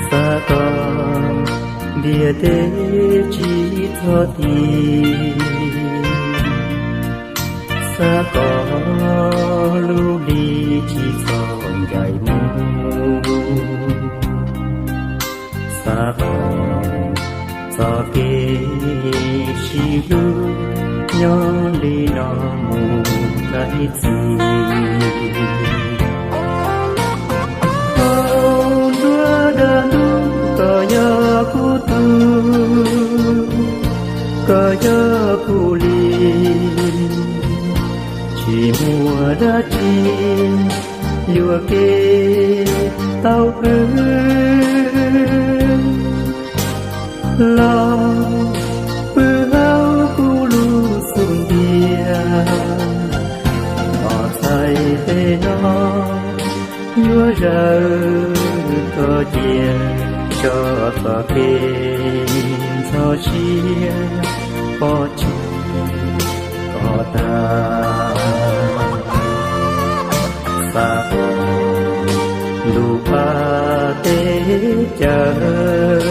Xav kom ntiaj teb tsis txhob ti, xav kom lub hli tsis txhob ncaim mus, xav kom txoj kev sib hlub nyob li no mus tag ib txhis. Hauv nruab dag ntuj koj yog kuv tug, koj yog kuv li, tsis muaj dab tsi yuam kev tau pw los pw hauv kuv lub xub ntiag. Os txhais tes no yuav zawm koj cia, tso txoj kev ntxhov siab pov tseg kom tag. Xav kom ntuj pab teb chaws,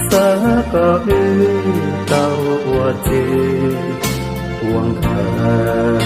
xav kom wb tau ua txwv ua nkawm.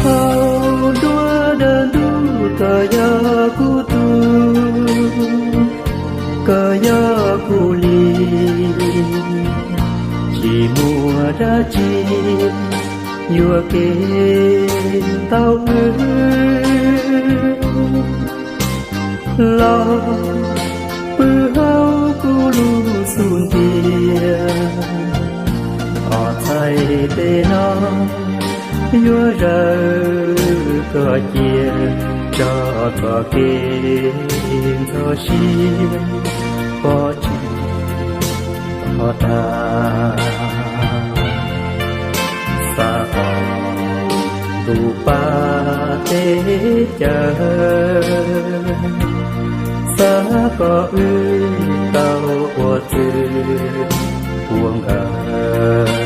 Hauv nruab dag ntuj koj yog kuv tug, koj yog kuv li, tsis muaj dab tsi yuam kev tau pw los pw hauv kuv lub xub ntiag. Os txhais tes no yuav zawm koj cia, tso txoj kev ntxhov siab pov tseg kom tag. Xav kom ntuj pab teb chaws, xav kom wb tau ua txwv ua nkawm.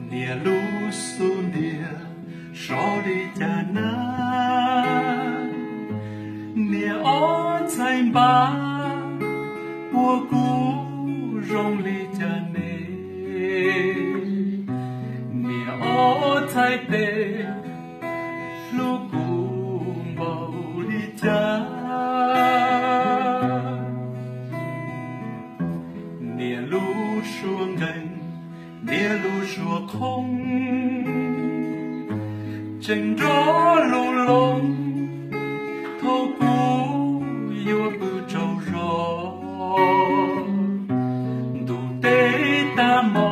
Niam lub xub ntiag sov li cas na, niam ob txhais npab puag kuv zoo li cas ne, niam ob txhais tes hlub kuv npaum li cas. Niam lub suab nkeeg, niam lub suab qhoob, tseem nrov lug loo thaum kuv yuav pw tsaug zog. Ntuj teb tag hmo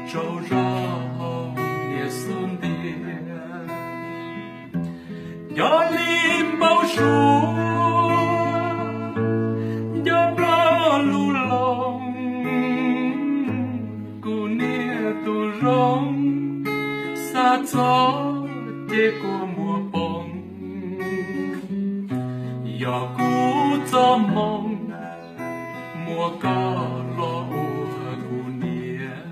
tsaug zog hauv niam xub ntiag. Cov li npau suav nco ploj lug loo, kuv niam tus zoo xa txog ces kua muag poob. Yog kuv txoj hmoo muab koj los ua kuv niam.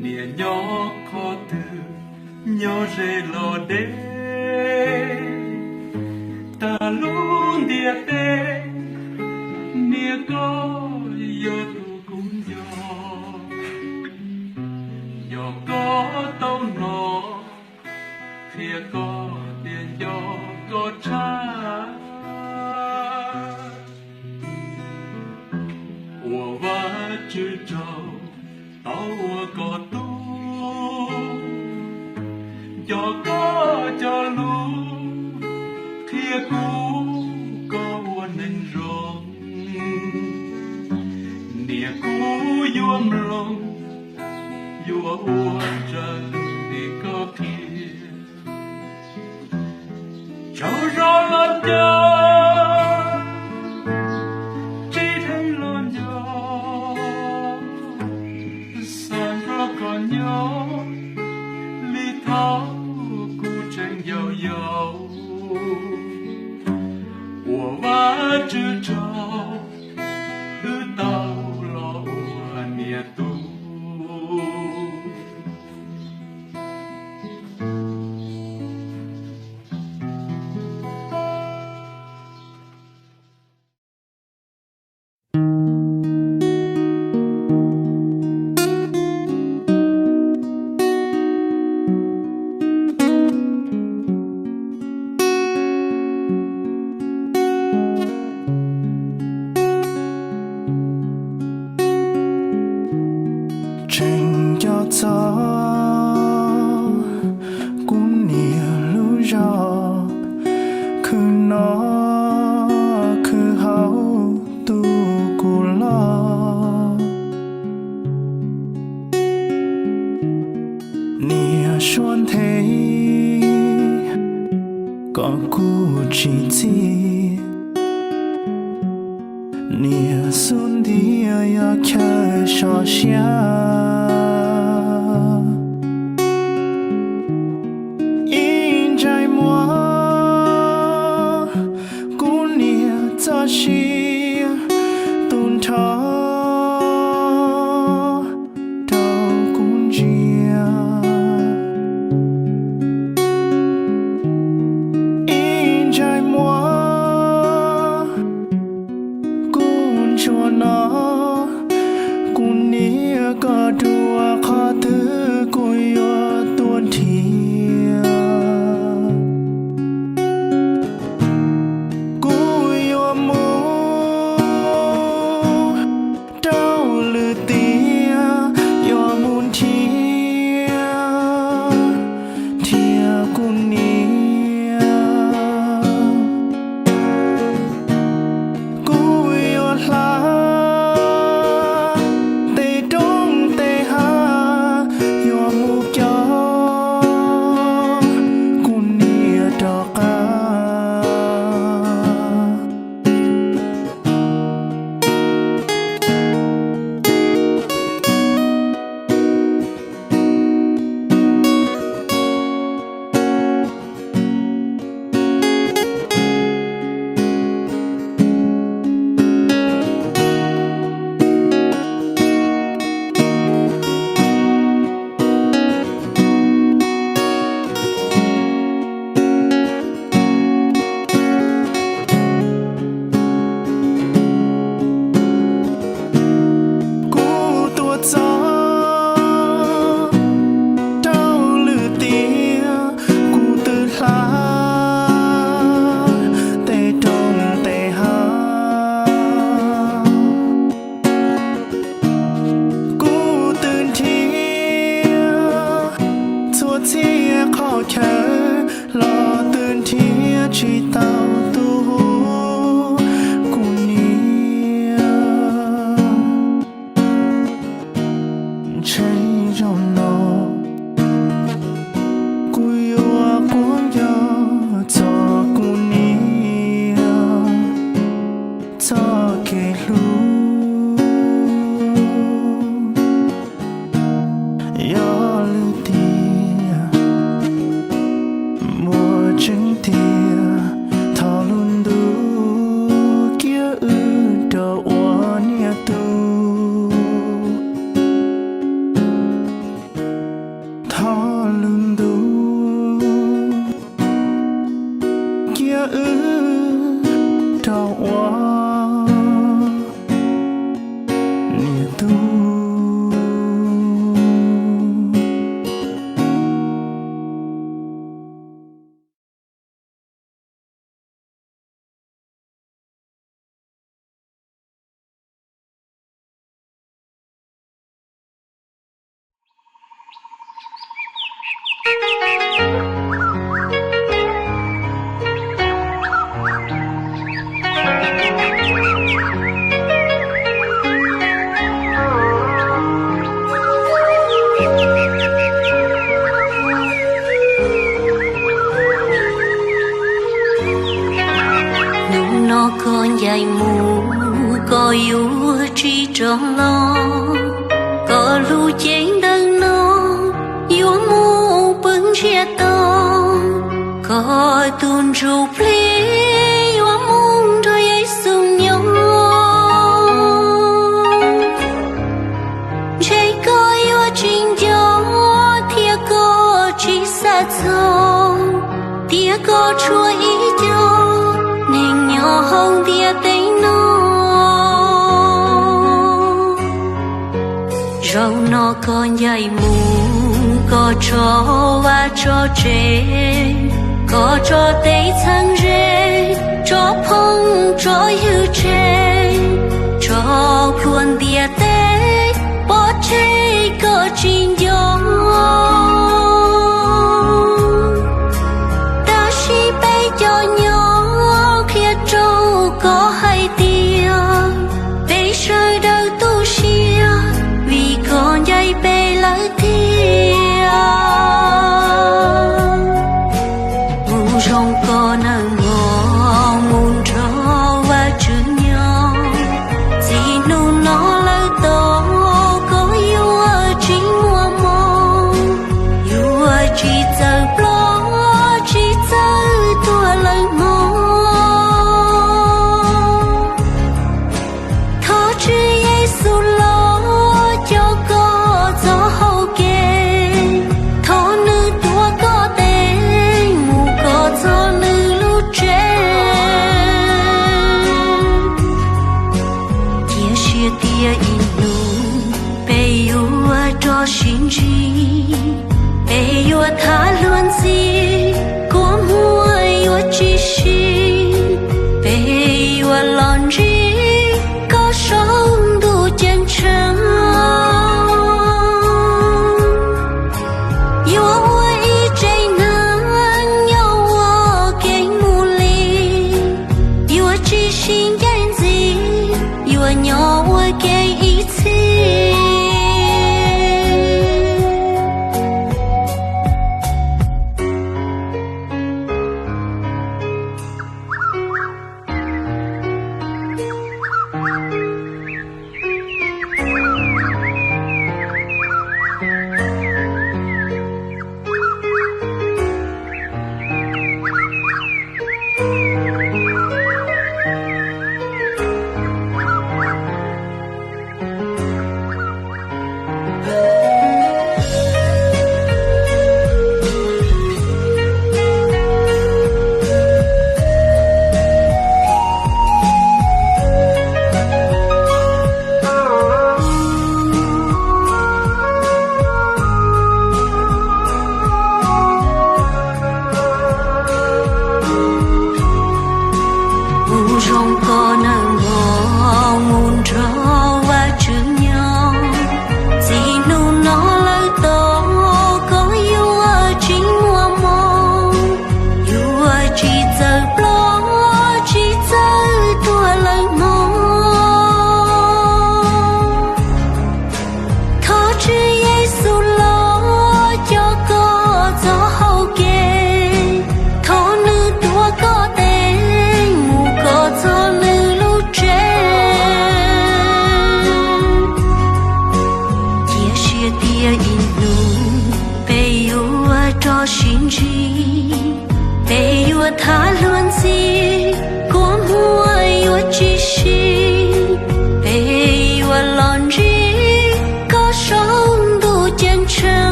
Niam nyob qhov twg nyob ze los deb, tag lub ntiaj teb niam koj yog tus kuv nco. Yog koj tau hnov qhia koj tias nco koj tshaj, ua Vajtswv tsaug tau ua koj tub. Nco koj cov lus kuv koj ua neeg zoo, niam kuv yuav mloog, yuav ua raws li koj qhia. Tsaug zog los nco, tsis dheev los nco, xav nrog koj nyob li thaum kuv tseem yau yau, ua Vajtswv tsaug, wb tau los ua niam tub. Tseem nco txog kuv niam lub zog, khwv noj khwv haus tu kuv los. Niam suav nthe kom kuv tsis txim, niam xub ntiag yog chaw sov siab. Ib ntsais muag kuv niam txoj sia tu nrho rau kuv ntsia. Ib ntsais muag kuv ntsuag no, kuv niam koj dua qhov twg kuv yuav tuaj nrhiav. Kuv yuav mus rau lwm tiam, yuav mus nrhiav, nrhiav kuv niam. Kuv yuav hla tej roob tej hav, yuav mus coj kuv niam rov qab. Kuv tuaj txog rau lwm tiam, kuv twb hla tej roob tej hav. Kuv twb nrhiav txhua txhia qhov chaw los twb nrhiav tsis tau tus hu kuv niam. Ntshe zaum no kuv yuav quab nco txog kuv niam txoj kev hlub. Yog li tias muaj tseeb tiag, thov lub ntuj cia wb rov ua niam tub. Thov lub ntuj cia wb rov ua niam tub. Ncaim mus koj yuav tsis rov los, koj lub cev ntawm no yuav mus pw ntsiag to, koj tus ntsuj plig yuav mus nrog Yexus nyob. Ntshe koj yuav tsis nco thiab koj tsis xav txog, tias koj tshuav ib co neeg nyob hauv ntiaj teb no. Zaum no koj ncaim mus, koj tso vaj tso tsev, koj tso tej txheeb ze, tso phooj tso ywg tseg, tso plhuav ntiaj teb pov tseg koj tsis nco. Tab sis peb cov nyob qhia rau koj hais tias peb sawv daws tu siab vim koj ncaim peb lawm thiab. Mus zoo koj nawb.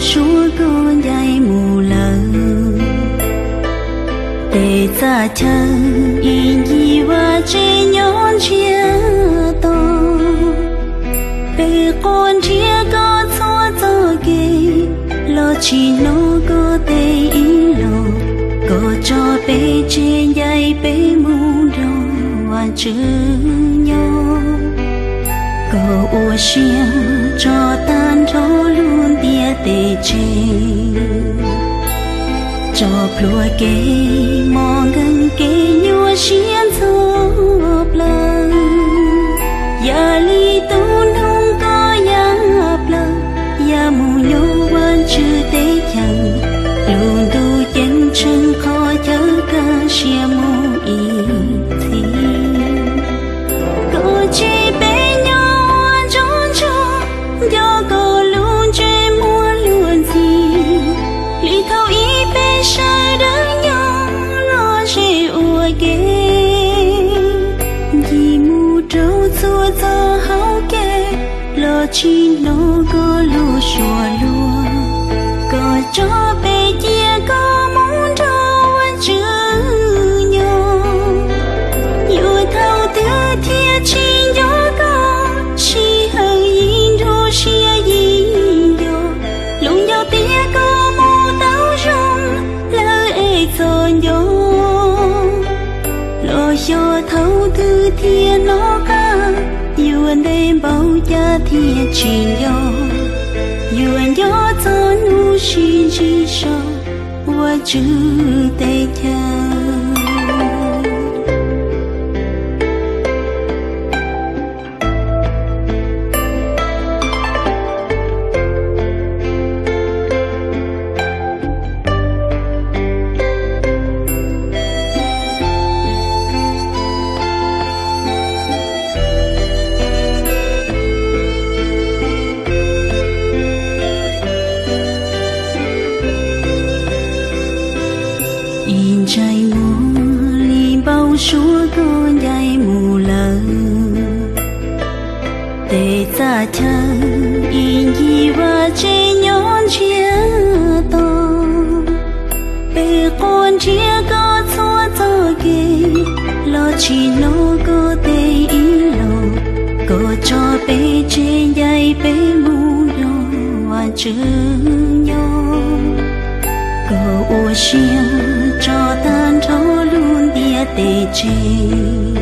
suav koj ncaim mus lawm. Tej txaj chaw ib ncig vaj tsev nyob ntsiag to, peb quaj nrhiav koj txhua txoj kev, los tsis hnov koj tej ib los, koj tso peb tseg ncaim peb mus nrog Vajtswv nyob. Koj ua siab tso tag nrho lub ntiaj teb tsev, tso plhuav kev mob nkeeg kev nyuaj siab ntxhov plawv. Yam li tus noog koj ya plaws, ya mus nyob Vajtswv teb chaws, lub ntuj ceeb tsheej qhov chaw kaj siab mus ib txhis. Koj tseg peb nyob ua ntsoov ntsoov, nco koj lub ntsej muag luag ntxhi, li thaum ub peb sawv daws nyob lom zem ua ke, ncig mus rau txhua txoj hauv kev, los tsis hnov koj lub suab luag. Koj tso peb cia koj mus nrog Vajtswv nyob. Yuav thaum twg thiaj tsis nco koj, sij hawm yim nrog siab yim nco, lub ncauj tias koj mus tau zoo, lawv es txom nyem. Los xyov thaum twg thiaj hnov qab, yuav ntev npaum cas thiaj tsis nco, yuav nco txog hnub sib ntsib saum Vajtswv teb chaws. Ib ntsais muag li npau suav koj ncaim mus lawm. Tej txaj chaw ib ncig vaj tsev nyob ntsiag to, peb quaj nrhiav koj txhua txoj kev, los tsis hnov koj tej ib los, koj tso peb tseg ncaim peb mus nrog Vajtswv nyob. Koj ua siab tso tag nrho lub ntiaj teb tsev,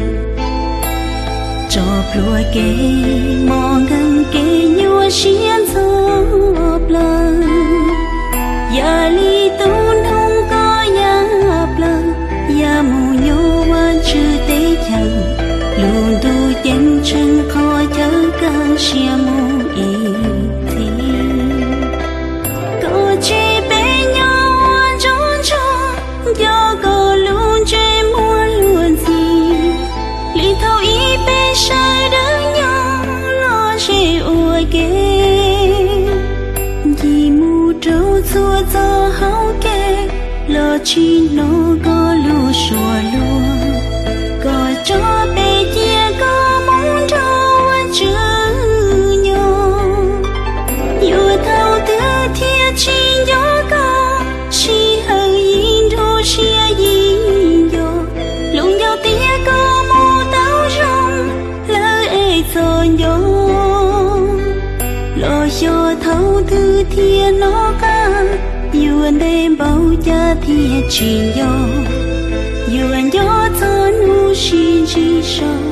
tso plhuav kev mob nkeeg kev nyuaj siab ntxhov plawv. Yam li tus noog koj ya plaws, ya mus nyob Vajtswv teb chaws, lub ntuj ceeb tsheej qhov chaw kaj siab mus ib txhis. Koj tseg peb nyob ua ntsoov ntsoov, nco koj lub ntsej muag luag ntxhi, li thaum ub peb sawv daws nyob lom zem ua ke, ncig mus rau txhua txoj hauv kev, los tsis hnov koj lub suab luag. Koj tso peb cia koj mus nrog Vajtswv nyob. Yuav thaum twg thiaj tsis nco koj, sij hawm yim nrog siab yim nco, lub ncauj tias koj mus tau zoo, lawv es txom nyem. Los xyov thaum twg thiaj hnov qab, yuav ntev npaum cas thiaj tsis nco, yuav nco txog hnub sib ntsib saum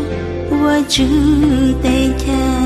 Vajtswv teb chaws.